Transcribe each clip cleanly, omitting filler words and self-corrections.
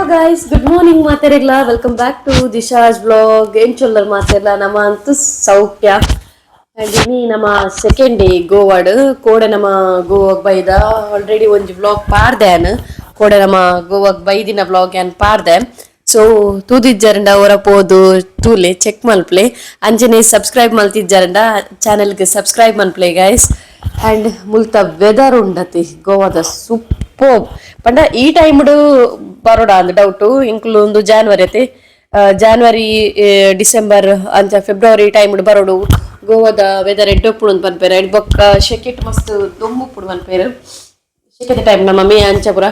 Guys, good morning ಮಾತೆರೆಗ್ಲ. Welcome back to Disha's vlog. ಎಂಚೊಲ್ಲರ್ ಮಾತೆರ್ಲ? ನಮ್ಮ ಅಂತೂ ಸೌಖ್ಯ. ಅಂಡ್ ಇನಿ ನಮ್ಮ ಸೆಕೆಂಡ್ ಡೇ ಗೋವಾಡ್. ಕೋಡೆ ನಮ್ಮ ಗೋವಾಗ್ ಬೈದ. ಆಲ್ರೆಡಿ ಒಂಜಿ ವ್ಲಾಗ್ ಪಾಡ್ದೆ ಯಾನ್. ಕೋಡೆ ನಮ್ಮ ಗೋವಾಗ್ ಬೈದಿನ ವ್ಲಾಗ್ ಯಾನ್ ಪಾಡ್ದೆ. ಸೊ ತೂದಿಜ್ಜಾರಂಡ ಅವರ ಪೋದು ತೂಲೆ, ಚೆಕ್ ಮಲ್ಪ್ಲೆ. ಅಂಚನೆ ಸಬ್ಸ್ಕ್ರೈಬ್ ಮಲ್ತಿಜ್ಜಾರಂಡ ಚಾನೆಲ್ಗೆ ಸಬ್ಸ್ಕ್ರೈಬ್ ಮಲ್ಪ್ಲೆ ಗೈಸ್. ಅಂಡ್ ಮುಲ್ತ ವೆದರ್ ಉಂಡತಿ ಗೋವಾದ, ಸೂಪರ್. ಪಂಡ ಈ ಟೈಮ್ಡ್ ಬರೋಡ ಅಂದ್ ಡೌಟು. ಇಂಕ್ಲು ಒಂದು ಜಾನ್ವರಿ ಅತಿ, ಜಾನ್ವರಿ, ಡಿಸೆಂಬರ್ ಅಂಚ ಫೆಬ್ರವರಿ ಟೈಮ್ಡ್ ಬರೋಡು. ಗೋವಾದ ವೆದರ್ ಎಡ್ಡೊಪ್ಪುಡು ಅಂತ ಪನ್ಪೇರು. ಎಡ್ ಬೊಕ್ಕ ಶೆಕೆಟ್ ಮಸ್ತ್ ದೊಂಬುಪ್ಪುಡು ಪನ್ಪೇರು. ಶೆಕೆದ ಟೈಮ್ ನಮ್ಮ ಮೇ ಅಂಚ ಪುರ.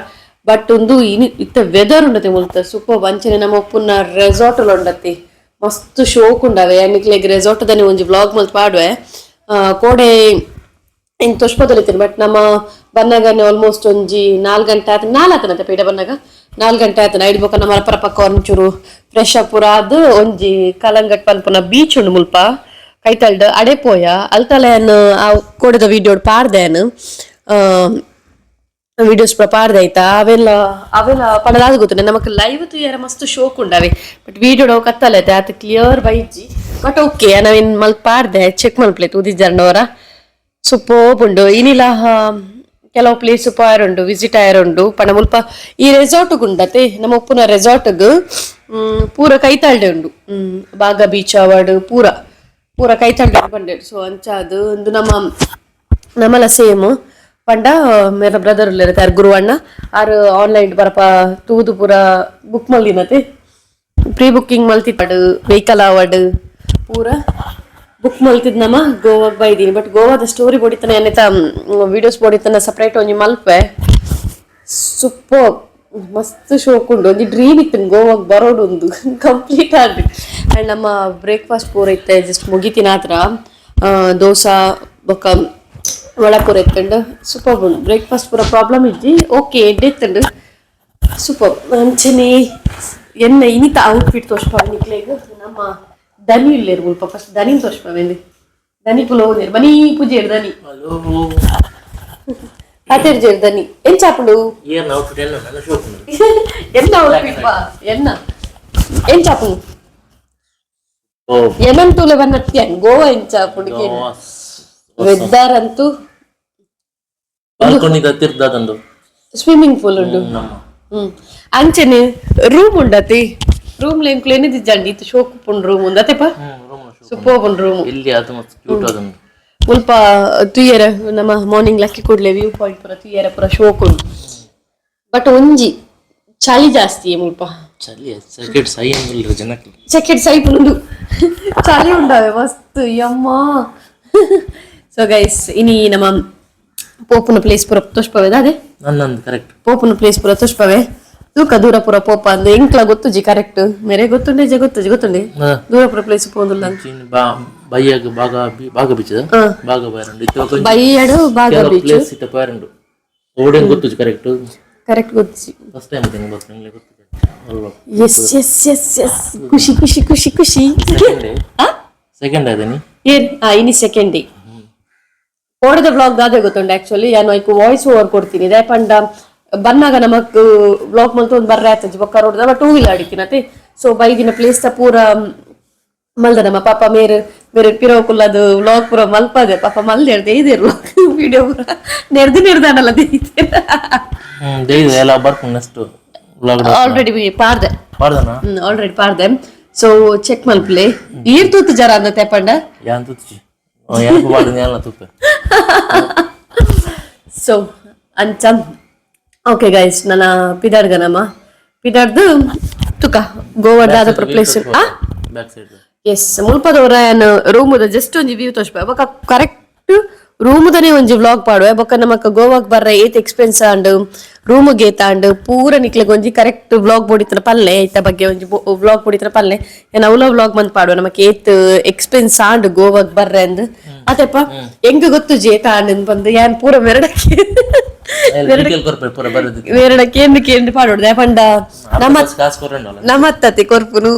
ಬಟ್ ಒಂದು ಇನಿ ಇತ್ತ ವೆದರ್ ಉಂಡತಿ ಮುಲ್ತ ಸೂಪರ್. ಅಂಚನೆ ನಮ್ಮ ಉಪ್ಪುನ ರೆಸಾರ್ಟ್ ಉಂಡತಿ, ಮಸ್ತ್ ಶೋಕ್ ಉಂಡವೆ. ನಿಕ್ಲೆಗ್ ರೆಸಾರ್ಟ್ ದನೆ ಒಂಜಿ ವ್ಲಾಗ್ ಮಲ್ತ್ ಪಾಡುವೆ. ಕೋಡೆ ಇನ್ ತೊಷ್ಪದಲ್ಲಿತ್ತೇನೆ. ಬಟ್ ನಮ್ಮ ಬನ್ನಗನೆ ಆಲ್ಮೋಸ್ಟ್ ಒಂಜಿ 4 ಗಂಟೆ ಆತ, ನಾಲ್ಕನಂತೆ ಪೇಟೆ ಬನ್ನಗ 4 ಗಂಟೆ ಆತನ. ಐದು ಬೊಕ್ಕ ನಮ್ಮ ಅಪ್ಪರ ಪಕ್ಕ ಒಂಚೂರು ಫ್ರೆಶ್ ಅಪ್ ಪೂರ ಆದ್ ಒಂಜಿ ಕಲಂಗಟ್ ಪನ್ಪುನ ಬೀಚ್ ಉಂಡು ಮುಲ್ಪ ಕೈತಲ್ಡ್, ಅಡೆ ಪೋಯ. ಅಲ್ತಲೆನ್ ಆ ಕೋಡೆದ ವಿಡಿಯೋ ಪಾಡ್ದೇನು, ವಿಡಿಯೋಸ್ ಪೂರ ಪಾಡ್ದೆ ಆಯ್ತಾ. ಅವೆಲ್ಲ ಅವೆಲ್ಲ ಪಡದಾದ ಗೊತ್ತುಂಡೆ ನಮಕ್. ಲೈವ್ ತೂಯರ ಮಸ್ತ್ ಶೋಕ್ ಉಂಡವೆ. ಬಟ್ ವಿಡಿಯೋ ಕತ್ತಲೆ ಐತೆ, ಆತ ಕ್ಲಿಯರ್ ಬೈಜಿ. ಬಟ್ ಓಕೆ, ನಾವಿನ್ ಮಲ್ತ್ ಪಾಡ್ದೆ, ಚೆಕ್ ಮಲ್ಪ್ಲೆ ತೂದಿಜ್ಜಾರ್ನವರ. ಸೂಪರ್ಬ್ ಉಂಡು. ಇನಿಲ ಕೆಲವು ಪ್ಲೇಸ್ ಪೋಯರುಂಡು, ವಿಸಿಟ್ ಆಯರುಂಡು. ಪಂಡ ಮುಲ್ಪ ಈ ರೆಸಾರ್ಟ್ ಗುಂಡತೆ, ನಮ್ಮ ಉಪ್ಪುನ ರೆಸಾರ್ಟ್ಗ್ ಪೂರ ಕೈತಾಳ್ಡೆ ಉಂಡು. ಬಾಗ ಬೀಚ್ ಅವಾರ್ಡ್ ಪೂರ ಪೂರ ಕೈತಾಳ್ಡೆ ಬಂಡೆ. ಸೊ ಅಂಚಾದ್ ಒಂದು ನಮ್ಮ ನಮ್ಮಲ ಸೇಮ್. ಪಂಡ ಮೇರ ಬ್ರದರ್ ಉಲ್ಲೆರ್ ಆರ್ ಗುರುವಣ್ಣ. ಆರ್ ಆನ್ಲೈನ್ ಬರಪ ತೂದು ಪೂರ ಬುಕ್ ಮಲ್ದಿನತೆ. ಪ್ರೀ ಬುಕ್ಕಿಂಗ್ ಮಲ್ತಿಪ್ಪಡು, ವೆಹಿಕಲ್ ಆವಡ್ ಪೂರ ಬುಕ್ ಮಲ್ತಿದ್ ನಮ್ಮ ಗೋವಾಗ್ ಬೈದೀನಿ. ಬಟ್ ಗೋವಾದ ಸ್ಟೋರಿ ಬೋಡಿತನ ಏನಿತ ವಿಡಿಯೋಸ್ ಬೋಡಿತನ ಸಪ್ರೇಟ್ ಒಂಜಿ ಮಲ್ಪೆ. ಸೂಪರ್, ಮಸ್ತ್ ಶೋಕ್ ಉಂಡು. ಒಂಜಿ ಡ್ರೀಮ್ ಇತ್ತು ಗೋವಾಗ್ ಬರೋಡು, ಒಂದು ಕಂಪ್ಲೀಟ್ ಆದ್. ಅಂಡ್ ನಮ್ಮ ಬ್ರೇಕ್ಫಾಸ್ಟ್ ಪೂರ ಇತ್ತೆ ಜಸ್ಟ್ ಮುಗಿತಿನ ಹತ್ರ. ದೋಸಾ ಬೊಕ್ಕ ವಡ ಪೂರ ಇತ್ತುಂಡು. ಸೂಪರ್ ಉಂಡು. ಬ್ರೇಕ್ಫಾಸ್ಟ್ ಪೂರ ಪ್ರಾಬ್ಲಮ್ ಇಜ್ಜಿ, ಓಕೆ, ಎಡ್ಡೆ ಇತ್ತುಂಡು, ಸೂಪರ್. ಅಂಚನೆ ಎನ್ನ ಇನಿತ ಔಟ್ಫಿಟ್ ತೋಷ್ಪ ನಿಕ್ಲೆಗ್. ನಮ್ಮ ದನಿ ಇಲ್ಲೇರು ಮುಲ್ಪ. ಫಸ್ಟ್ ದನಿನ್ ತೋಷ್ಪ ವೆಂದಿ. ದನಿ ಪುಲ ಹೋದೇರು ಬನೀ ಪೂಜೆರ್ ದನಿ. ಹಲೋ. ಪಾತೆರ್ ಜೇರ್ ದನಿ, ಎಂಚಾಪುಂಡು? ಏನ್ ಔಟ್ಫಿಟ್ ಎಲ್ಲ ನನ್ನ ಶೋಕ್. ಎನ್ನ ಔಟ್ಫಿಟ್ ಬಾ ಎನ್ನ ಎಂಚಾಪುಂಡು? ಓ. ಎನನ್ ತೂಲೆ ಬನ್ನತ್ಯಾನ್ ಗೋವಾ ಎಂಚಾಪುಂಡು? ವೆದರ್ ಅಂತೂ ಬಾಲ್ಕನಿ ಹತ್ತಿರದಾದಂದು. ಸ್ವಿಮ್ಮಿಂಗ್ ಪೂಲ್ ಉಂಡು. ನಮ್ಮ ಅಂಚನೆ ರೂಮ್ ಉಂಡತಿ. ರೂಮ್ ಲೆಂಕ್ಲು ಏನಿದ್ಜಂಡಿ ಇತ್ತು. ಶೋಕ್ ಉಪ್ಪುಂಡು ರೂಮ್ ಉಂಡತೆಪ. ರೂಮ್. ಸೂಪರ್ ಉಂಡು ರೂಮ್. ಇಲ್ಲಿ ಅದು ಮಸ್ತ್ ಕ್ಯೂಟ್ ಅದೊಂದು. ಮುಲ್ಪ ತುಯ್ಯರ ನಮ್ಮ ಮಾರ್ನಿಂಗ್ ಲಕ್ಕಿ ಕೂಡ್ಲೆ ವ್ಯೂ ಪಾಯಿಂಟ್ ಪೂರ ತುಯ್ಯರ ಪೂರ ಶೋಕ್ ಉಂಡು. ಬಟ್ ಒಂಜಿ ಚಳಿ ಜಾಸ್ತಿ ಮುಲ್ಪ. ಚಳಿ, ಸೆಕೆಂಡ್ ಸೈ ಅಂಗಿಲ್ಲ ಜನಕ್ಕೆ. ಸೆಕೆಂಡ್ ಸೈಪ್ ಉಂಡು, ಚಳಿ ಉಂಡವೆ ಮಸ್ತ್ ಯಮ್ಮ. ಸೊ ಗೈಸ್, ಇನಿ ನಮ್ಮ ಪೋಪುನ ಪ್ಲೇಸ್ ಪೂರ ತೋಷ್ಪವೆ ಅದೇ. ನನ್ನಂದು ಕರೆಕ್ಟ್. ಪೋಪುನ ಪ್ಲೇಸ್ ಪೂರ ತೋಷ್ಪವೆ. ತೂಕ ದೂರ ಪೂರ ಪೋಪ ಅಂದ್ ಎಂಕ್ಲ ಗೊತ್ತುಜಿ ಕರೆಕ್ಟ್. ಮೇರೆ ಗೊತ್ತುಂಡೆ ಜ ಗೊತ್ತುಜಿ, ಗೊತ್ತುಂಡೆ ದೂರ ಪೂರ ಪ್ಲೇಸ್ ಪೋಂದುಲ್ಲ. ಬಾ ಬೈಯಾಗ ಬಾಗ ಬಾಗ ಬೀಚ್, ಬಾಗ ಬೈರಂಡು ಇತ್ತು. ಬೈಯಡು ಬಾಗ ಬೀಚ್. ಪ್ಲೇಸ್ ಇತ್ತ ಬೈರಂಡು ಓಡೇನು ಗೊತ್ತುಜಿ ಕರೆಕ್ಟ್. ಕರೆಕ್ಟ್ ಗೊತ್ತುಜಿ. ಫಸ್ಟ್ ಟೈಮ್ ಇದ್ದೀನಿ ಗೊತ್ತು ನಿಂಗೆ ಗೊತ್ತಿದೆ ಅಲ್ವಾ? S S S S, ಖುಷಿ ಖುಷಿ ಖುಷಿ ಖುಷಿ. Second day. Second ಆಯ್ತಾನಿ. ಏನ್ ಇನಿ ಸೆಕೆಂಡ್ ಡೇ. ಕೋಡದ ವ್ಲಾಗ್ ದಾದೆ ಗೊತ್ತುಂಡು? ಆಕ್ಚುಲಿ ಯಾನು ಐಕ್ ವಾಯ್ಸ್ ಓವರ್ ಕೊಡ್ತೀನಿ. ಇದೇ ಪಂಡ ಬನ್ನಾಗ ನಮಕ್ ವ್ಲಾಗ್ ಮಲ್ತು ಒಂದು ಬರ್ರೆ ಆತಜಿ. ಬೊಕ್ಕ road two wheeler ಅಡಿತೀನತೆ. So ಬೈದಿನ place ತ ಪೂರ ಮಲ್ದ. ನಮ್ಮ ಪಾಪ ಮೇರೆ ಮೇರೆ ಪಿರೋಕುಲ್ಲದು ವ್ಲಾಗ್ ಪೂರ ಮಲ್ಪದೆ. ಪಾಪ ಮಲ್ದೇರ್ದೆ ಇದೇರು ವ್ಲಾಗ್ ವಿಡಿಯೋ ಪೂರ ನೆರ್ದು ನೆರ್ದಾನಲ್ಲ ದೇಯ್ತೇರ್. ದೇಯ್ದು ಎಲ್ಲ ಬರ್ಪುಂಡು next vlog. Already ಪಾಡ್ದೆ. ಪಾಡ್ದನ. ಆಲ್ರೆಡಿ ಪಾಡ್ದೆ. ಸೊ ಚೆಕ್ ಮಲ್ಪಲೆ. ಈರ್ ತೂತು ಜರ ಅಂದ ತೇಪಂಡ. ಯಾನ್ ತುಚ್ಚಿ ಯಾನ್ ಪಾಡ್ದು ಯಾನ್ ತುಪ್ಪೆ. ಸೊ ಅಂಚ ಓಕೆ ಗೈಸ್, ನನ್ನ ಪಿದಾಡ್ಗ ನಮ್ಮ ಪಿದಾಡ್ದು ತುಕ ಗೋವಾದ place. Back side. S, ಮುಲ್ಪದವರ ರೂಮುದ just ಒಂಜಿ ವ್ಯೂ ತೋಷ್ಪ. ಬೊಕ ಕರೆಕ್ಟ್ ರೂಮುದನೇ ಒಂಜಿ ವ್ಲಾಗ್ ಪಾಡುವೆ. ಬೊಕ್ಕ ನಮಕ್ ಗೋವಾಗ್ ಬರ್ರೆ ಏತ್ ಎಕ್ಸ್ಪೆನ್ಸ್ ಆಂಡ್, ರೂಮುಗೆ ಏತ್ ಆಂಡ್ ಪೂರ ನಿಕ್ಲೆಗ್ ಒಂಜಿ ಕರೆಕ್ಟ್ ವ್ಲಾಗ್ ಬೋಡಿತ್ತನ ಪಲ್ಲೆ. ಐತ ಬಗ್ಗೆ ಒಂಜಿ ವ್ಲಾಗ್ ಬೋಡಿತ್ತನ ಪಲ್ಲೆ. ಏನ್ ಅವ್ಲ ವ್ಲಾಗ್ ಮಂತ್ ಪಾಡುವೆ, ನಮಕ್ ಏತ್ ಎಕ್ಸ್ಪೆನ್ಸ್ ಆಂಡ್ ಗೋವಾಗ್ ಬರ್ರೆ ಅಂದ್. ಅತೆಪ ಎಂಗ್ ಗೊತ್ತುಜಿ ಏತ್ ಆಂಡ್ ಬಂದು. ಯಾನ್ ಪೂರ ಮೆರಡಕ್ಕೆ ಡೀಟೇಲ್ ಕೊರ್ಪೆ ಪೂರ ಬರೋದು. ಮೆರಡ ಕೇಂದ್ರ ಕೇಂದ್ರ ಪಾಡೋಡು ಪಂಡ ನಮ್ಮ ಕಾಸು ಕೊರಂಡಲ್ಲ. ನಮ್ಮತ್ತತಿ ಕೊರ್ಪುನು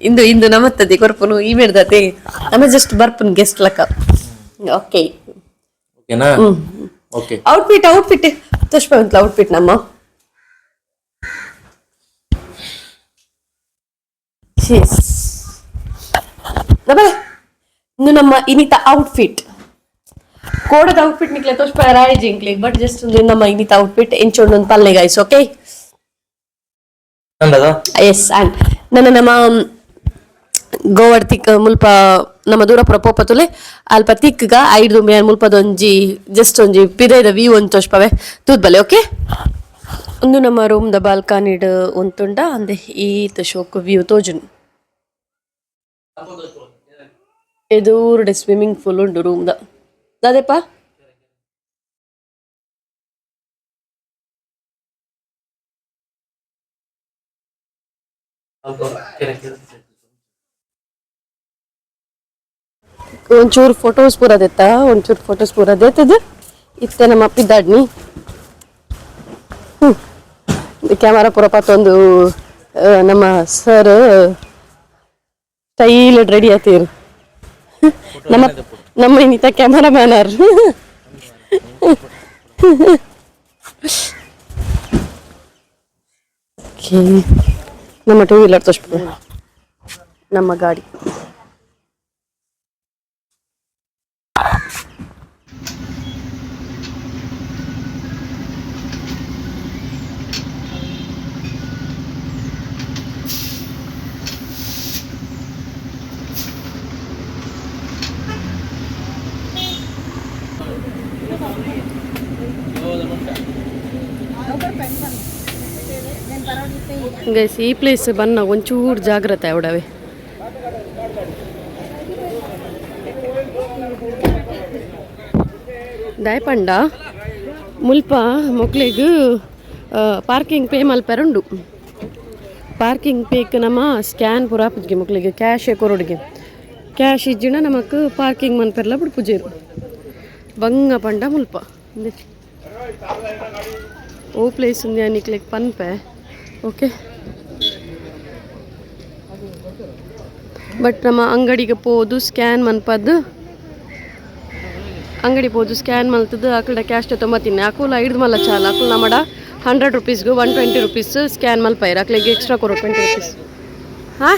ಇಂದು ಇಂದು ನಮ್ಮತ್ತತಿ ಕೊರ್ಪುನು ಈ ಮೇಡ್ದತಿ. ನಮ್ಮ ಜಸ್ಟ್ ಬರ್ಪುನ್ ಗೆಸ್ಟ್ ಲಕ್ಕ. ಓಕೆ. ಓಕೆನಾ? Okay. Outfit, outfit ತೋಷ್ಪ outfit ನಮ್ಮ. Cheese. ಇನ್ನು ನಮ್ಮ ಇನಿತ ಔಟ್ಫಿಟ್ ಕೋಡದ ಔಟ್ಫಿಟ್ ನಿಕ್ಲೆ ತೋಷ್ಪ ರಾಯ್ ಜಿಂಕ್ಲಿಗ್ ಬಟ್ ಜಸ್ಟ್ ಒಂದು ನಮ್ಮ ಇನಿತ ಔಟ್ಫಿಟ್ ಎಂಚೊಂಡು ಒಂದು ಪಲ್ಲೆ ಗೈಸ್, ಓಕೆ? ಅಂದದ. ಎಸ್, ಅಂಡ್ ನನ್ನ ನಮ್ಮ ಗೋವಾಡ್ ತಿಕ್ ಮುಲ್ಪ ನಮ್ಮ ದೂರಪುರ ಪೋಪತುಲೆ ಅಲ್ಪ ತಿಕ್ಗ ಐದು ಮೇನ್ ಮುಲ್ಪದೊಂಜಿ ಜಸ್ಟ್ ಒಂಜಿ ಪಿದೈದ ವ್ಯೂ ಒಂದು ತೋಷ್ಪವೆ ತೂದ್ ಬಲೆ, ಓಕೆ? ಒಂದು ನಮ್ಮ ರೂಮ್ ದ ಬಾಲ್ಕನಿಡ್ ಉಂತುಂಡ ಅಂದೆ ಈತ ಶೋಕ್ ವ್ಯೂ ತೋಜುನ್. ಎದೂರುಡೆ ಸ್ವಿಮ್ಮಿಂಗ್ ಪೂಲ್ ಉಂಡು ರೂಮ್ ದ ದಾದೆಪ್ಪ. ಒಂಚೂರು ಫೋಟೋಸ್ ಪೂರ ದೆತ್ತ, ಒಂಚೂರು ಫೋಟೋಸ್ ಪೂರ ದೆತ್ತದು ಇತ್ತೆ ನಮ್ಮ ಪಿದ್ದಾಡ್ನಿ. ಕ್ಯಾಮರಾ ಪೂರ ಪತ್ತೊಂದು ನಮ್ಮ sir style ready ಆತೀರು. ನಮ್ಮ ನಮ್ಮ ಇನ್ನಿತ ಕ್ಯಾಮರಾ ಮ್ಯಾನರ್. ನಮ್ಮ ಟೂ ವೀಲರ್ ತೋರಿಸ್ಬೋದು, ನಮ್ಮ ಗಾಡಿ. ಗೈಸ್, ಈ ಪ್ಲೇಸ್ ಬನ್ನ ಒಂಚೂರು ಜಾಗ್ರತೆ ಅವಡವೆ. ದಾಯಪಂಡ ಮುಲ್ಪ ಮೊಕ್ಲೆಗ್ ಪಾರ್ಕಿಂಗ್ ಪೇ ಮಲ್ಪೆರುಂಡು. ಪಾರ್ಕಿಂಗ್ ಪೇಕ್ ನಮ್ಮ ಸ್ಕ್ಯಾನ್ ಪೂರ ಆಪುಜ್ಗೆ ಮೊಕ್ಲೆಗ್ ಕ್ಯಾಶ್ ಕೊರೊಡುಗೆ. ಕ್ಯಾಶ್ ಇಜ್ಜಿಡ ನಮಕ್ ಪಾರ್ಕಿಂಗ್ ಮನ್ಪೆರ್ಲ ಬುಡ್ಪುಜೆರು. ಬಂಗ ಪಂಡ ಮುಲ್ಪ ಇಂದೆ. ಓ ಪ್ಲೇಸ್ ಉಂದು ನಿಕ್ಲೆಗ್ ಪನ್ಪೆ, ಓಕೆ? ಬಟ್ ನಮ್ಮ ಅಂಗಡಿಗೆ ಪೋದು ಸ್ಕ್ಯಾನ್ ಮನ್ಪದ್ದು, ಅಂಗಡಿ ಪೋದು ಸ್ಕ್ಯಾನ್ ಮಲ್ತದ್ದು ಅಕಲ್ಡ ಕ್ಯಾಶ್ ತೊಂಬತ್ತೀನಿ. ಅಕುಲ ಹಿಡ್ದು ಮಲ್ಲ ಚಾಲ ಅಕುಲ್ ನಮ್ಮಡ 100 ರುಪೀಸ್ಗು 120 ರುಪೀಸ್ ಸ್ಕ್ಯಾನ್ ಮಲ್ಪಾಯಿರ. ಅಕ್ಲೆಗೆ ಎಕ್ಸ್ಟ್ರಾ ಕೊರು 20 ರುಪೀಸ್. ಹಾಂ,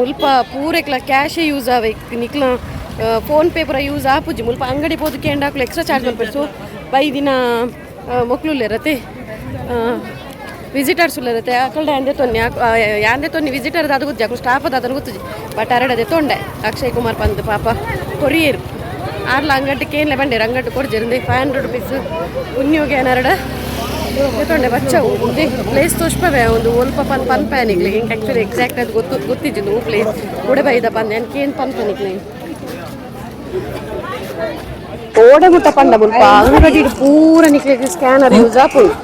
ಮುಲ್ಪ ಪೂರೆಕ್ಲ ಕ್ಯಾಶೇ ಯೂಸ್ ಆವೆ. ನಿಕ್ಲ ಫೋನ್ ಪೇ ಪೂರ ಯೂಸ್ ಆಪುಜಿ. ಮುಲ್ಪ ಅಂಗಡಿ ಪೋದು ಕೇಂಡ ಅಕ್ಲು ಎಕ್ಸ್ಟ್ರಾ ಚಾರ್ಜ್ ಮಲ್ಪೆರ್. ಸೊ ಬೈದಿನ ಮೊಕ್ಲುಲ್ಲೆರತೆ, ವಿಸಿಟರ್ಸ್ ಉಲ್ಲೆರತೆ, ಅಕಲ್ಡ ಯಾಂದೆ ತೊನ್ನಿ ಯಾಂದೆ ತೊನ್ನಿ ವಿಸಿಟರ್ ದಾದ ಗೊಜ್ಜಿ, ಅಕುಲು ಸ್ಟಾಫ್ ದಾದನ ಗೊತ್ತುಜಿ. ಬಟ್ ಅರಡದೆ ತೊಂಡೆ ಅಕ್ಷಯ್ ಕುಮಾರ್ ಪಂದ್ ಪಾಪ ಕೊರಿಯರ್ ಆರ್ಲ ಅಂಗಡಿ ಕೇನ್ಲೆ ಬಂಡೇರು ಅಂಗಡಿ ಕೊಡ್ಜೆರ್. 500 ರುಪೀಸ್ ಪುಣ್ಯೋಗೆ ಏನಾರಡ ತೊಂಡೆ ಬಚ್ಚವು. ಪ್ಲೇಸ್ ತೋಷ್ಪವೆ ಒಂದು ಒಲ್ಪ ಪನ್ ಪನ್ ನಿಕ್ಲೆ. ಇಂಕ್ ಆ್ಯಕ್ಚುಲಿ ಎಕ್ಸಾಕ್ಟ್ ಅದು ಗೊತ್ತು ಗೊತ್ತಿದ್ದು ಪ್ಲೇಸ್ ಉಡೆ ಬೈದ ಪಂದ್ ಏನ್ ಕೇನ್ ಪನ್ ನಿಕ್ಲೆ. ಓಡೆ ಮುಟ್ಟ ಪಂಡ ಮುಲ್ಪ ಅಂಗಡಿ ಪೂರ ನಿಕ್ಲೆಗ್ ಸ್ಕ್ಯಾನರ್ ಯೂಸ್ ಆಪುಂಡು.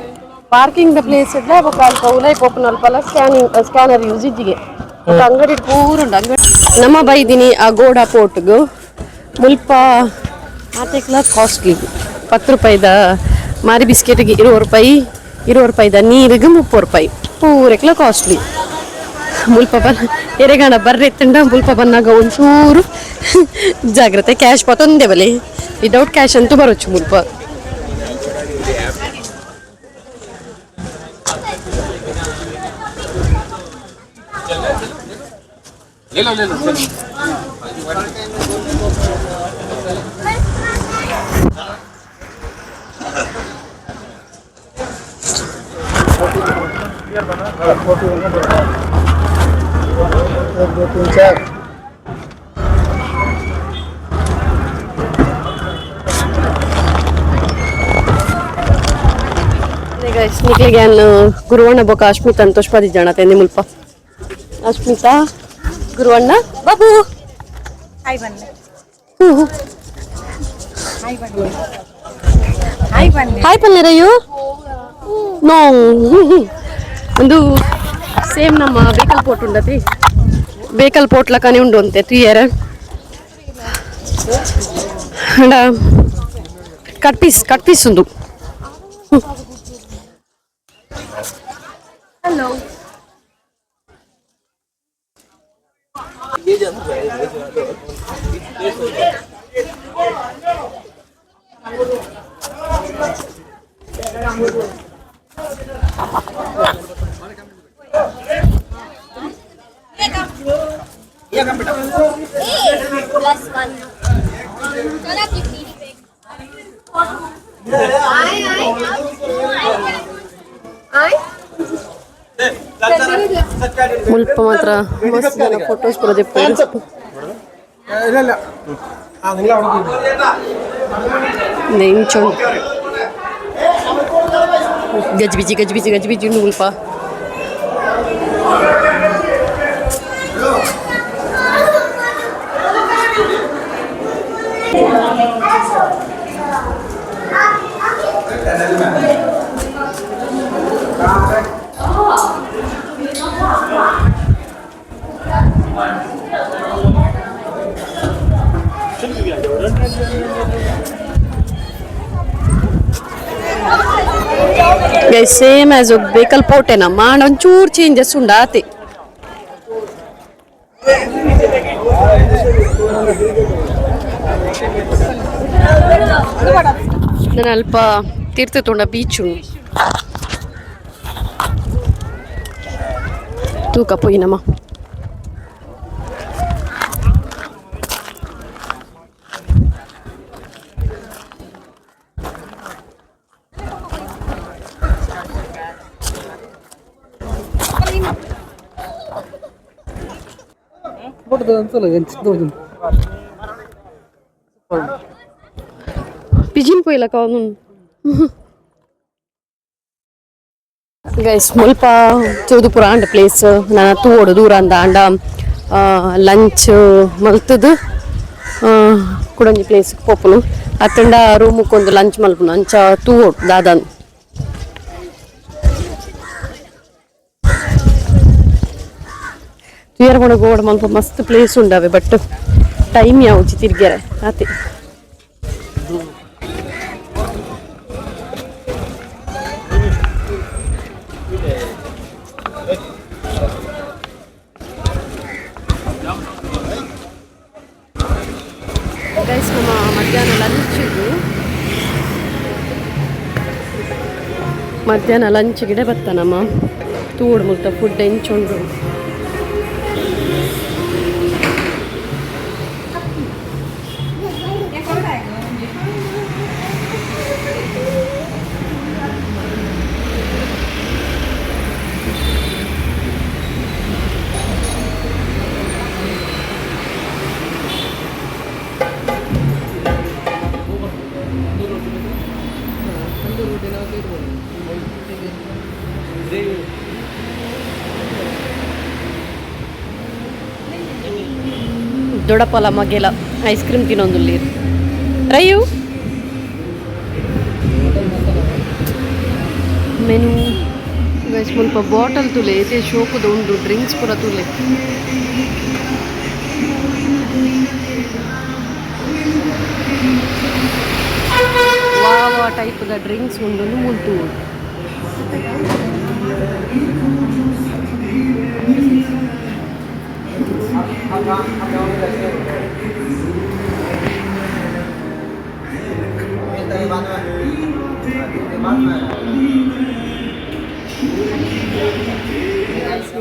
ಪಾರ್ಕಿಂಗ್ ದ ಪ್ಲೇಸ್ ಇಡ್ಲ ಬೊಕ ಅಲ್ಪ ಉಲೈ ಪೋಪುನ ಅಲ್ಪಲ ಸ್ಕ್ಯಾನರ್ ಯೂಸ್ ಇಜ್ಜಿಗೆ. ಬೊಕ ಅಂಗಡಿ ಪೂರ ಉಂಡು ಅಂಗಡಿ. ನಮ್ಮ ಬೈದಿನಿ ಆ ಗೋಡಾ ಪೋರ್ಟ್ಗು. ಮುಲ್ಪ ಆತೆಕ್ಲ ಕಾಸ್ಟ್ಲಿ. 10 ರೂಪಾಯಿದ ಮಾರಿ ಬಿಸ್ಕೆಟ್ಗೆ 20 ರೂಪಾಯಿ, 20 ರೂಪಾಯಿದ ನೀರಿಗೆ 30 ರೂಪಾಯಿ. ಪೂರೆಕ್ಲ ಕಾಸ್ಟ್ಲಿ. ಮುಲ್ಪ ಬನ್ನ ಎರೆಗಾಣ ಬರ್ರೆ ತಂಡ ಮುಲ್ಪ ಬನ್ನಾಗ ಒಂಚೂರು ಜಾಗ್ರತೆ, ಕ್ಯಾಶ್ ಪತ್ತೊಂದೇ ಬಲೆ. ವಿದೌಟ್ ಕ್ಯಾಶ್ ಅಂತೂ ಬರೋಚ್ಚು ಮುಲ್ಪ. एक, दो, तीन, चार. ನಿಕ್ಲೆಗೆ ಗುರುವಣ್ಣ ಬೊಕ ಅಶ್ಮಿತಾ ಅಂತ ತೋಷ್ಪದಿ ಜನ ತೆಂದಿ ಮುಲ್ಪ. ಅಶ್ಮಿತಾ, ಗುರುವಣ್ಣ, ಬಾಬು. ಹಾಯ್ ಬನ್ನಿ. ಹಾಯ್ ಬನ್ನಿ, ಹಾಯ್ ಬನ್ನಿ. ಹಾಯ್ ಪಲ್ಲೆರಯ್ಯು. ನೋ, ಒಂದು ಸೇಮ್ ನಮ್ಮ ಬೇಕಲ್ ಪೋಟ್ ಉಂಡತಿ, ಬೇಕಲ್ ಪೋಟ್ ಲಕನೆ ಉಂಡು ಅಂತೆ ತುಯ್ಯರ. ಅಂಡ ಕಟ್ ಪೀಸ್, ಕಟ್ ಪೀಸ್ ಉಂದು. ಹಲೋ. ಮುಲ್ಪ ಮಾತ್ರ ಮಸ್ತ್ ಜನ ಫೋಟೋಸ್ ಪೂರ ದೆಪ್ಪುವೆರ್. ಇಂಚ ಉಂಡು. ಗಜ್ಬಿಜಿ ಗಜ್ಬಿಜಿ ಗಜ್ಬಿಜಿ ಉಂಡು ಮುಲ್ಪ. Guys, same as Bekal ಪೋಟೆನ ಮಾಂಡ ಒಂಚೂರು ಚೇಂಜಸ್ ಉಂಡು ಆತೆ. ನಾನು ಅಲ್ಪ ತೀರ್ಥ ತೊಂಡ ಬೀಚ್ ಉಂಡು ತೂಕ ಪೋಯಿನಮ್ಮ. ಪಿಜಿನ್ ಪೋಯಿಲಕ ಗೈಸ್ ಮುಲ್ಪ ಚೌದುಪುರ ಆಂಡ ಪ್ಲೇಸ್ ನನ ತೂವೊಡು ದೂರ ಅಂದ ಆಂಡ ಲಂಚ್ ಮಲ್ತುದು ಕುಡೊಂಜಿ ಪ್ಲೇಸ್ ಪೋಪುನು ಅತ್ತಂಡ ರೂಮುಕೊಂದು ಲಂಚ್ ಮಲ್ಪುನು ಅಂಚ ತೂವೊಡು ದಾದಾನ್. ತೂಯರ ಪಂಡ ಗೋಡ ಮಲ್ಪ ಮಸ್ತ್ ಪ್ಲೇಸ್ ಉಂಡವೆ ಬಟ್ ಟೈಮ್ ಯಾವುಜಿ ತಿರ್ಗ್ಯರೆ ಆತೆ. ಗೈಸ್ ನಮ್ಮ ಮಧ್ಯಾಹ್ನ ಲಂಚ್ ಗಿಡ ಬತ್ತ ನಮ್ಮ ತೂಡು ಮುಲ್ತ ಫುಡ್ ಎಂಚುಂಡು. ದೊಡಪಲ ಮಗೆಲ ಐಸ್ ಕ್ರೀಮ್ ತಿನ್ನೊಂದುಲ್ಲೇರು ರೈಯು ಮೆನು ಗೈಸ್ ಮುಲ್ಪ ಬಾಟಲ್ ತುಲೆ ಏತೆ ಶೋಕುದ ಉಂಡು ಡ್ರಿಂಕ್ಸ್ ಪೂರ ತುಲೆ. ವಾ ವಾ ಟೈಪ್ದ ಡ್ರಿಂಕ್ಸ್ ಉಂಡು ಮುಲ್ತು.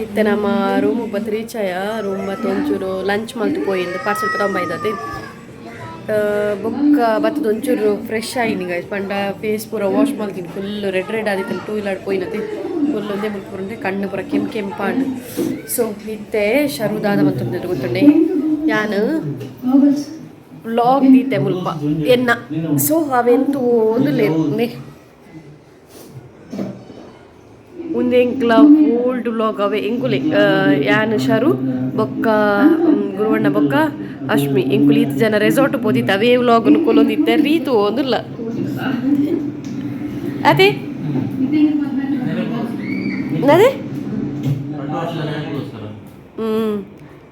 ಇತ್ತೆ ನಮ್ಮ ರೂಮ್ ಬತ್ತು ರೀಚ್ ಆಯ ರೂಮ್ ಬತ್ತು ಒಂಚೂರು ಲಂಚ್ ಮಲ್ತು ಪೋಯಿಂದು ಪಾರ್ಸೆಲ್ ತಗೊಂಬೈದತೆ ಬೊಕ್ಕ ಬತ್ತದ ಒಂಚೂರು ಫ್ರೆಶ್ ಆಯಿನಿ ಗೈಸ್ ಪಂಡ ಫೇಸ್ ಪೂರ ವಾಶ್ ಮಲ್ತಿನಿ ಫುಲ್ ರೆಡ್ ರೆಡ್ ಆದಿತ್ತಲ್ಲ ಟೂ ವೀಲರ್ ಪೋಯಿನತೆ ಫುಲ್ ಒಂದೇ ಮುಲ್ಪ ಕಣ್ಣು ಪೂರ ಕೆಂಪು ಕೆಂಪಾಂಡು. ಸೊ ಇತ್ತೆ ಶರುದಾದ ಮಂತೊಂದು ಗೊತ್ತುಂಡೆ ಯಾನ್ ವ್ಲಾಗ್ ದೀತೆ ಮುಲ್ಪ ಎನ್ನ ಸೊ ಅವೆಂತೂ ಒಂದುಲ್ಲೆ ಉಂದು ಎಂಕ್ಲ ಓಲ್ಡ್ ವ್ಲಾಗ್ ಅವೆ ಎಂಕುಲೆ ಯಾನ್ ಶರು ಬೊಕ್ಕ ಗುರುವಣ್ಣ ಬೊಕ್ಕ ಅಶ್ಮಿ ಎಂಕುಲು ಈತ್ ಜನ ರೆಸಾರ್ಟ್ ಪೋದಿತ್ತ ಅವೇ ವ್ಲಾಗ್ ಕೊಲೊಂದಿತ್ತೆ ರೀತು ಒಂದುಲ್ಲ ಅದೇ ಅದೇ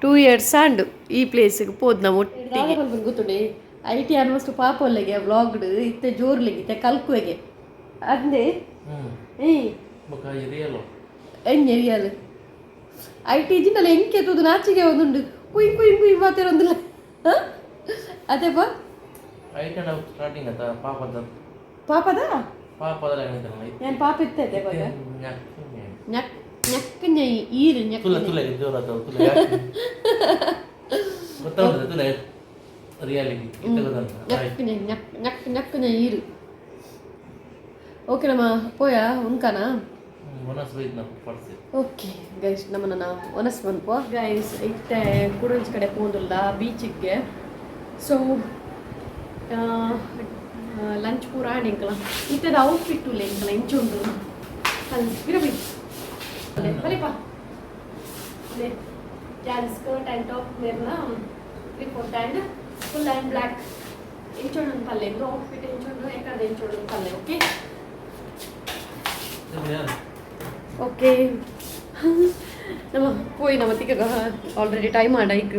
2 ಇಯರ್ಸ್ ಆಂಡ್ ಈ ಪ್ಲೇಸ್ಗೆ ಪೋದ್ ನಾವು ಒಟ್ಟಿಗೆ ಗೊತ್ತುಂಡೆ I T almost ಪಾಪ ಒಲ್ಲೆಗೆ ವ್ಲಾಗ್ಡ್ ಇತ್ತೆ ಜೋರ್ಲೆಗೆ ಇತ್ತೆ ಕಲ್ಕುವೆಗೆ ಅಂದೆ ಎಂಜೆ ರಿಯಲ್ I T ಜಿಂಡಲ ಎಂಕೆ ತೂದು ನಾಚಿಗೆ ಒಂದುಂಡು ಕುಯ್ ಕುಯ್ ಕುಯ್ ಮಾತಿರೊಂದಿಲ್ಲ ಅದೇಪ ಸ್ಟಾರ್ಟಿಂಗ್ ಆತ ಪಾಪದ ಪಾಪದ ಪಾಪದ ನಾನು ಪಾಪ ಇತ್ತೆ ಅದೇ ഞಕ್ ഞക്ക് ഞೈ ಈರು ഞಕ್ ತುಲೆ ತುಲೆ ಜೋರ ತುಲೆ. ಗೊತ್ತಾಗ್ತದೆ ರಿಯಾಲಿಟಿ. ನಕ್ಕು ನಕ್ ನಕ್ ನಕ್ಕುನ ಈರು. ಓಕೆ, ನಮ್ಮ ಪೋಯ ಉಂಕನಾ? ಮನಸ್ಸು ಬೈದು ನಾವು ಪಡಿಸಿ. ಓಕೆ ಗೈಸ್, ನಮ್ಮನ್ನ ಒನಸ್ ಮನ್ಪು. ಗೈಸ್, ಇತ್ತೆ ಕುಡೊಂಜಿ ಕಡೆ ಪೋಂದುಲ್ಲ ಬೀಚಿಗೆ. ಸೊ ಲಂಚ್ ಪೂರ ಆಂಡ್ ಎಂಕಲ. ಇತ್ತದ ಔಟ್ಫಿಟ್ ಉಲ್ಲ ಎಂಕಲ, ಇಂಚ ಉಂಡು. ಅಲ್ಲಿ ಬಿರಬಿ ಬಲಿಪ ಯಾನ್ skirt and top ಮೇರ್ನ 3/4 and full and black ಇಂಚೊಂಡು ಪಲ್ಲೆ. ಇಂದು ಔಟ್ಫಿಟ್ ಇಂಚೊಂಡು, ಯಾಕಂದ್ರೆ ಇಂಚೊಂಡು ಪಲ್ಲೆ. ಓಕೆ ಓಕೆ, ನಮ್ಮ ಪೋಯಿ ನಮ್ಮ ತಿಕ್ಕ ಆಲ್ರೆಡಿ ಟೈಮ್ ಆಡ ಐಕ್.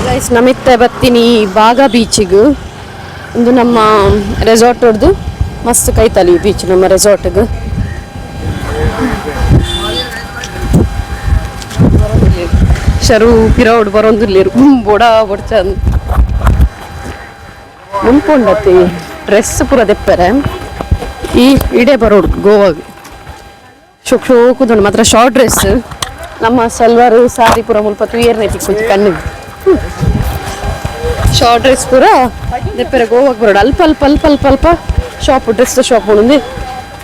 ಗೈಸ್, ನಮಿತ್ತೆ ಬತ್ತೀನಿ ಬಾಗಾ ಬೀಚಿಗೆ. ಒಂದು ನಮ್ಮ ರೆಸಾರ್ಟ್ ಹೊಡ್ದು ಮಸ್ತ್ ಕೈತಲಿ ಬೀಚ್ ನಮ್ಮ ರೆಸಾರ್ಟ್ಗೆ. ಶರು ಪಿರೌಡ್ ಬರೋಂದಿಲ್ಲೇರು ಬೊಡ ಬೊಡ್ಚ ಮುನ್ಪೊಂಡತಿ ಡ್ರೆಸ್ ಪೂರ ದೆಪ್ಪರೆ. ಈ ಇಡೆ ಬರೋಡು ಗೋವಾಗ್ ಶೋಕ್ ಶೋಕುದುಂಡು ಮಾತ್ರ. ಶಾರ್ಟ್ ಡ್ರೆಸ್, ನಮ್ಮ ಸಲ್ವಾರು ಸಾರಿ ಪೂರ ಮುಲ್ಪ ತೂಯರ್ನೆ ತಿಕ್ಕುಂಚಿ ಕಣ್ಣಿಗೆ. ಶಾರ್ಟ್ ಡ್ರೆಸ್ ಪೂರ ದೆಪ್ಪರೆ ಗೋವಾಗ್ ಬರೋಡು. ಅಲ್ಪ ಅಲ್ಪ ಅಲ್ಪ ಅಲ್ಪ ಅಲ್ಪ shop, dress shop ಉಂಡು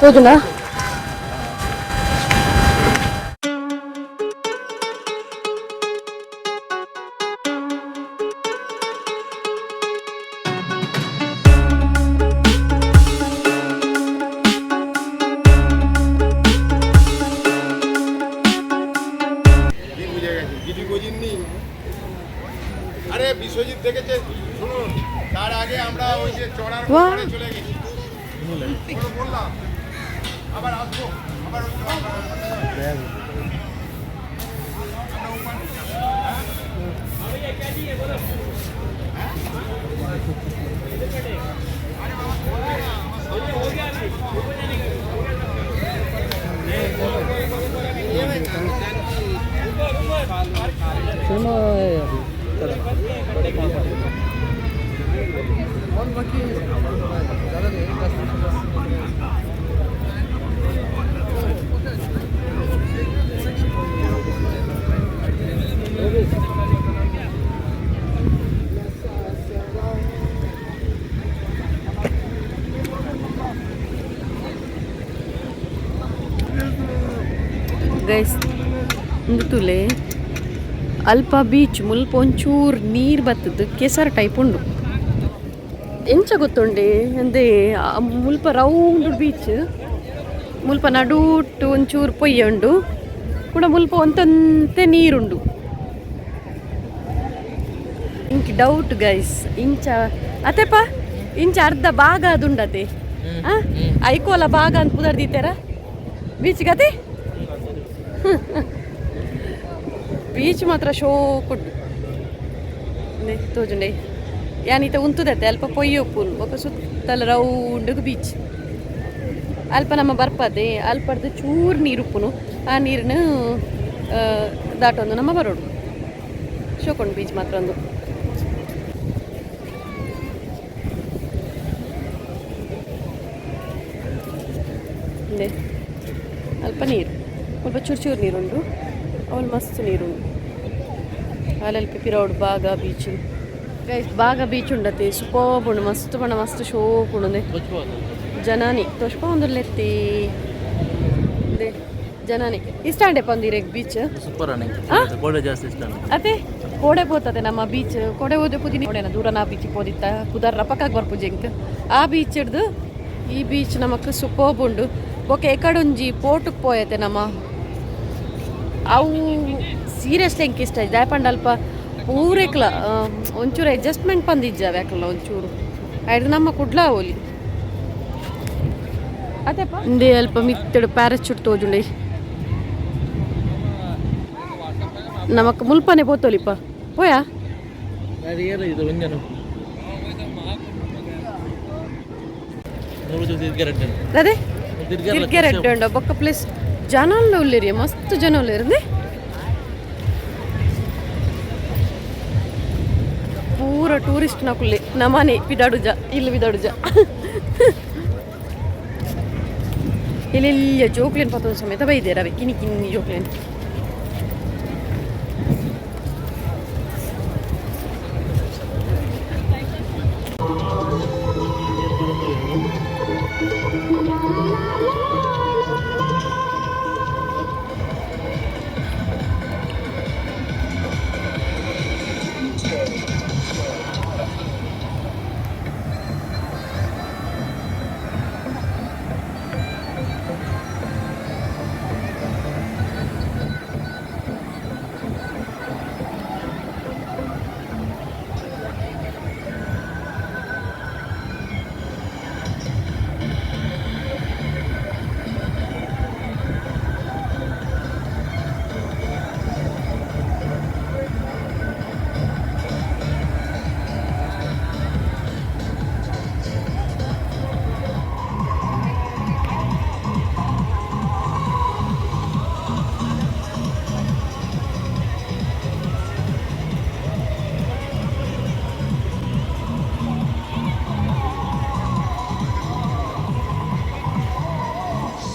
ತೋಜುಂಡಾ? বুঝে গেছি, কিছু বোঝেননি। আরে বিশ্বজিৎ দেখেছে, শুনুন, তার আগে আমরা ওই যে চড়ার বাহ। ওপারে চলে গেছি। ওগুলো বললাম, আবার আসবো, আবার ওই চড়ার- আমরা ওপারে। ಗೈಸ್, ಉಂದು ತೂಲೆ, ಅಲ್ಪ ಬೀಚ್ ಮುಲ್ಪ ಒಂಚೂರು ನೀರು ಬತ್ತದ್ದು ಕೆಸರು ಟೈಪ್ ಉಂಡು. ಎಂಚ ಗೊತ್ತುಂಡೆ ಅಂದೆ, ಮುಲ್ಪ ರೌಂಡ್ ಬೀಚ್, ಮುಲ್ಪ ನಡೂಟು ಒಂಚೂರು ಪೊಯ್ಯ ಉಂಡು ಕೂಡ, ಮುಲ್ಪ ಒಂತಂತೆ ನೀರುಂಡು. ಇಂಕ್ ಡೌಟ್ ಗೈಸ್, ಇಂಚ ಅತೆಪ ಇಂಚ ಅರ್ಧ ಭಾಗ ಅದುಂಡತೆ ಐಕೋಲ ಭಾಗ ಅಂತ ಪುದರ್ ದೀತಾರ ಬೀಚ್ ಗತೆ. ಬೀಚ್ ಮಾತ್ರ ಶೋಕುಂಡು ತೋಜುಂಡೆ. ಯಾನೀತ ಉಂತುದತ್ತೆ ಅಲ್ಪ ಪೊಯ್ಯ ಉಪ್ಪುನು ಬೊಕ ಸುತ್ತಲ ರೌಂಡ್ಗ್ ಬೀಚ್. ಅಲ್ಪ ನಮ್ಮ ಬರ್ಪದೆ ಅಲ್ಪರ್ದು ಚೂರು ನೀರು ಉಪ್ಪುನು, ಆ ನೀರನ್ನು ದಾಟೊಂದು ನಮ್ಮ ಬರೋಡು. ಶೋಕೊಂಡು ಬೀಚ್ ಮಾತ್ರ ಒಂದು. ಇಂದೆ ಅಲ್ಪ ನೀರು, ಸ್ವಲ್ಪ ಚೂರು ಚೂರು ನೀರುಂಡು, ಅವಳು ಮಸ್ತ್ ನೀರುಂಡು. ಅಲ್ಲಲ್ಪ ಪಿರೌಡ್ ಬಾಗ ಬೀಚ್. ಗೈಸ್, ಬಾಗ ಬೀಚ್ ಉಂಡತೆ, ಸೂಪರ್ಬ್ ಉಂಡು, ಮಸ್ತ್ ಬಣ್ಣ ಮಸ್ತ್ ಶೋಕ್ ಉಂಡು. ಜನನಿ ತೋಷ್ಪ ಒಂದುಲ್ಲೆತ್ತಿ ಜನನಿ. ಇಷ್ಟ ಅಂಡೆ ಪಂದಿರೆ ಬೀಚ್? ಸೂಪರ್ ಅಣ್ಣ, ಕೋಡೆ ಜಾಸ್ತಿ ಇಷ್ಟ. ಅದೇ ಕೋಡೆ ಪೋತದೆ ನಮ್ಮ ಬೀಚ್. ಕೋಡೆ ಹೋದೆ ಪುದಿನಿ ಕೋಡೆನ ದೂರ ನಾ ಬೀಚ್ ಪೋದಿತ್ತ ಕುದರ್ ರಪಕಾಗ್ ಬರ್ಪುಜಿ ಎಂಕ್. ಆ ಬೀಚ್ ಹಿಡ್ದು ಈ ಬೀಚ್ ನಮಕ್ ಸೂಪರ್ಬ್ ಉಂಡು. ಬೊಕ ಎಕಡೊಂಜಿ ಪೋಟುಕ್ ಪೋಯತೆ ನಮ್ಮ. ಅವು ಸೀರಿಯಸ್ಲಿ ಎಂಕ್ ಇಷ್ಟ ದಾಯೆ ಪಂಡ ಅಲ್ಪ ಪೂರೆಕ್ಲ ಒಂಚೂರು ಅಡ್ಜಸ್ಟ್ಮೆಂಟ್ ಪಂದಿಜ್ಜಾವೆ ಅಕ್ಲ ಒಂಚೂರು. ಐಡ್ದು ನಮ್ಮ ಕುಡ್ಲ ಓಲಿ ಅದೇಪ. ಇಂದೇ ಅಲ್ಪ ಮಿತ್ತಡು ಪ್ಯಾರಾಚೂಟ್ ತೋಜುಂಡೆ ನಮಕ್. ಮುಲ್ಪನೆ ಪೋತೋಲಿಪ್ಪ ಪೋಯಾ. ಇದು ಒಂಜನು ನೂರು ತಿರ್ಗೆ. ಅದೇ ತಿರ್ಗೆ ರೆಡ್ ಉಂಡು. ಬೊಕ್ಕ ಪ್ಲೇಸ್ ಜನ ಉಲ್ಲೇರಿ, ಮಸ್ತ್ ಜನ ಉಲ್ಲೇರಿ. ಪೂರ ಟೂರಿಸ್ಟ್ ನಕುಲ್ಲೆ. ನಮನೆ ಪಿದಾಡುಜ ಇಲ್ಲಿ ಪಿದಾಡುಜ ಇಲ್ಲಿ ಜೋಕ್ಲೇನ್ ಪತ್ತೊಂದು ಸಮೇತ ಬೈದೆ ರವೆ ಕಿನಿ ಕಿನಿ ಜೋಕ್ಲೇನ್.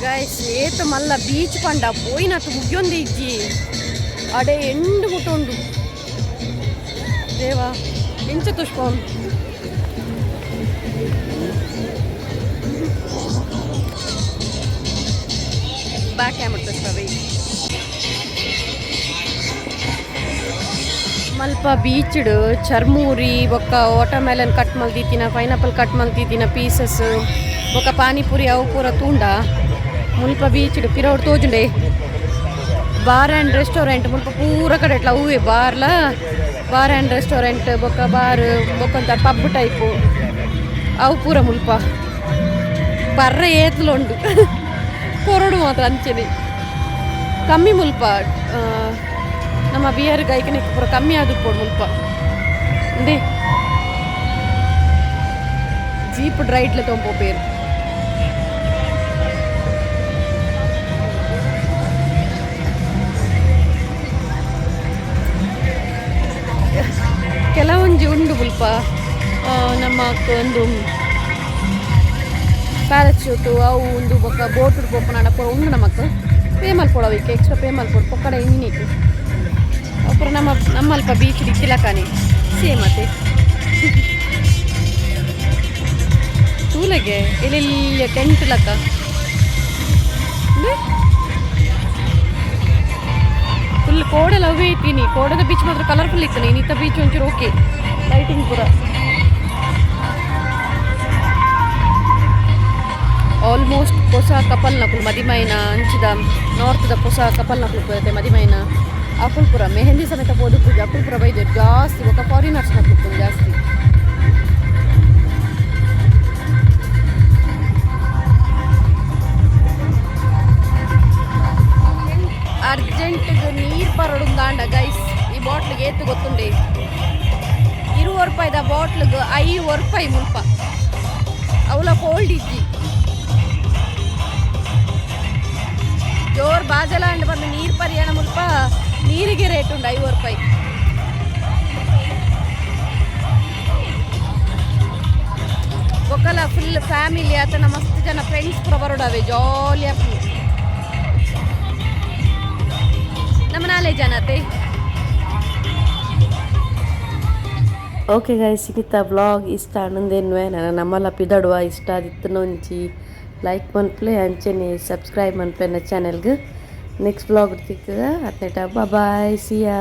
ಗೈಸ್, ಏತ ಮಲ್ಲ ಬೀಚ್ ಪಂಡ ಪೋಯಿನತ್ತು ಮುಗಿಯೊಂದು ಇಜ್ಜಿ. ಅಡೆ ಎಂಡು ಮುಟ್ಟುಂಡು. ದೇವಾ, ಎಂಚ ತುಷ್ಪಂ. ಬ್ಯಾಕ್ ಕ್ಯಾಮರ್ ತುಷ್ಪವೇ. ಮಲ್ಪ ಬೀಚ್ಡ್ ಚರ್ಮೂರಿ ಬೊಕ್ಕ ವಾಟರ್ ಮೆಲನ್ ಕಟ್ ಮಲ್ದಿತ್ತಿನ, ಪೈನಾಪಲ್ ಕಟ್ ಮಲ್ತಿತ್ತಿನ ಪೀಸಸ್ ಬೊಕ್ಕ ಪಾನಿಪುರಿ ಅವು ಪೂರ ತೂಂಡ. ಮುಲ್ಪ ಬೀಚ್ಡ್ ಪಿರೌಡ್ ತೋಜುಂಡೆ ಬಾರ್ ಆ್ಯಂಡ್ ರೆಸ್ಟೋರೆಂಟ್. ಮುಲ್ಪ ಪೂರ ಕಡೆ ಎಟ್ಲ ಹೂವೆ ಬಾರ್ಲ, ಬಾರ್ ಆ್ಯಂಡ್ ರೆಸ್ಟೋರೆಂಟ್ ಬೊಕ್ಕ ಬಾರ್ ಬೊಕ್ಕ ಪಬ್ ಟೈಪು ಅವು ಪೂರ. ಮುಲ್ಪ ಬರ್ರ ಏತ್ಲ ಉಂಡು, ಕೊರಡು ಮಾತ್ರ ಅಂಚೆನೆ ಕಮ್ಮಿ ಮುಲ್ಪ. ನಮ್ಮ ಬಿಯರ್ ಗೈಕನಿಕ್ ಪೂರ ಕಮ್ಮಿ ಆದುಪ್ಪೊಡು ಮುಲ್ಪ. ಉಂದೇ ಜೀಪ್ ರೈಡ್ಲ ತೊಂಪೋಪೇರು. ಕೆಲವೊಂಜಿ ಉಂಡು ಮುಲ್ಪ. ನಮ್ಮ ಒಂದು ಪ್ಯಾರಾಚೂಟು ಅವು ಉಂದು ಬೊಕ್ಕ ಬೋಟ್ ಪೋಪುನಾಂಡ ಪೂರ ಉಂಡು. ನಮಕ್ ಪೇ ಮಲ್ಪೊಡು, ಅವಿಕ್ ಎಕ್ಸ್ಟ್ರಾ ಪೇ ಮಲ್ಪೊಡು. ಪೊಕ್ಕಡ ಇಂಜಿನಿಕ್ ಅಪುರ ನಮ್ಮ ನಮ್ಮಲ್ಪ ಬೀಚ್ ಇತ್ತಿಲಕಾನೆ ಸೇಮ್ ಅತೆ. ತೂಲೆಗೆ ಎಲ್ಲೆಲ್ಲಿ ಟೆಂಟ್ ಲಕ್ಕ. ಫುಲ್ ಕೋಡೆಲ್ಲ ಅವೇ ಇತ್ತೀನಿ. ಕೋಡದ ಬೀಚ್ ಮಾತ್ರ ಕಲರ್ಫುಲ್ ಇತ್ತು. ಇನ್ನಿತ್ತ ಬೀಚ್ ಒಂಚೂರು ಓಕೆ, ಲೈಟಿಂಗ್ ಪೂರ. ಆಲ್ಮೋಸ್ಟ್ ಪೊಸ ಕಪಲ್ ನಕುಲು ಮದಿಮೈನ, ಅಂಚಿದ ನಾರ್ತ್ದ ಪೊಸ ಕಪಲ್ ನಕುಲು ಪೋತೆ ಮದಿಮೈನ ಅಕುಲ್ ಪೂರ ಮೆಹಂದಿ ಸಮೇತ ಪೋದು ಪೂಜೆ ಅಕುಲ್ ಪೂರ ಬೈದೆರ್ ಜಾಸ್ತಿ. ಬೊಕ ಫಾರಿನರ್ಸ್ ನಕುಲು ಜಾಸ್ತಿ. ಅರ್ಜೆಂಟ್ ನೀರು ಪರಡುಂದಾಂಡ ಗೈಸ್, ಈ ಬಾಟ್ಲಿಗೆ ಏತು ಗೊತ್ತುಂಡೆ? 20 ರೂಪಾಯಿದ ಬಾಟ್ಲಿಗೆ 5 ರೂಪಾಯಿ ಮುಲ್ಪ. ಅವಲ ಕೋಲ್ಡ್ ಇಜ್ಜಿ. ಜೋರ್ ಬಾಜಲ ಅಂಡ್ ಬಂದು ನೀರು ಪರಿಯಾಣ. ಮುಲ್ಪ ನೀರಿಗೆ ರೇಟ್ ಉಂಡು, 5 ರೂಪಾಯಿ. ಬೊಕ್ಕಲ ಫುಲ್ ಫ್ಯಾಮಿಲಿ ಆತನ ಮಸ್ತ್ ಜನ ಫ್ರೆಂಡ್ಸ್ ಪೂರ ಬರೋಡವೆ, ಜಾಲಿ ಆಪುಂಡು. ನಮ್ಮ ನಾಲ್ಕು ಜನ ಅತೆ. ಓಕೆ ಗೈಸ್, ಇನಿತ ವ್ಲಾಗ್ ಇಷ್ಟ ಆನಂದೇನ್ವೆ ನಾನು ನಮ್ಮಲ್ಲ ಪಿದಡುವ. ಇಷ್ಟ ಆದಿತ್ತುನ ಒಂಜಿ ಲೈಕ್ ಮನ್ಪುಲೆ, ಅಂಚೆನೆ ಸಬ್ಸ್ಕ್ರೈಬ್ ಮನ್ಪುಲೆ ಚಾನೆಲ್ಗೆ. ನೆಕ್ಸ್ಟ್ ವ್ಲಾಗ್ ತಿಕ್ಕದ ಅತ್ನೇಟ ಬಾಯ್, ಸಿಯಾ.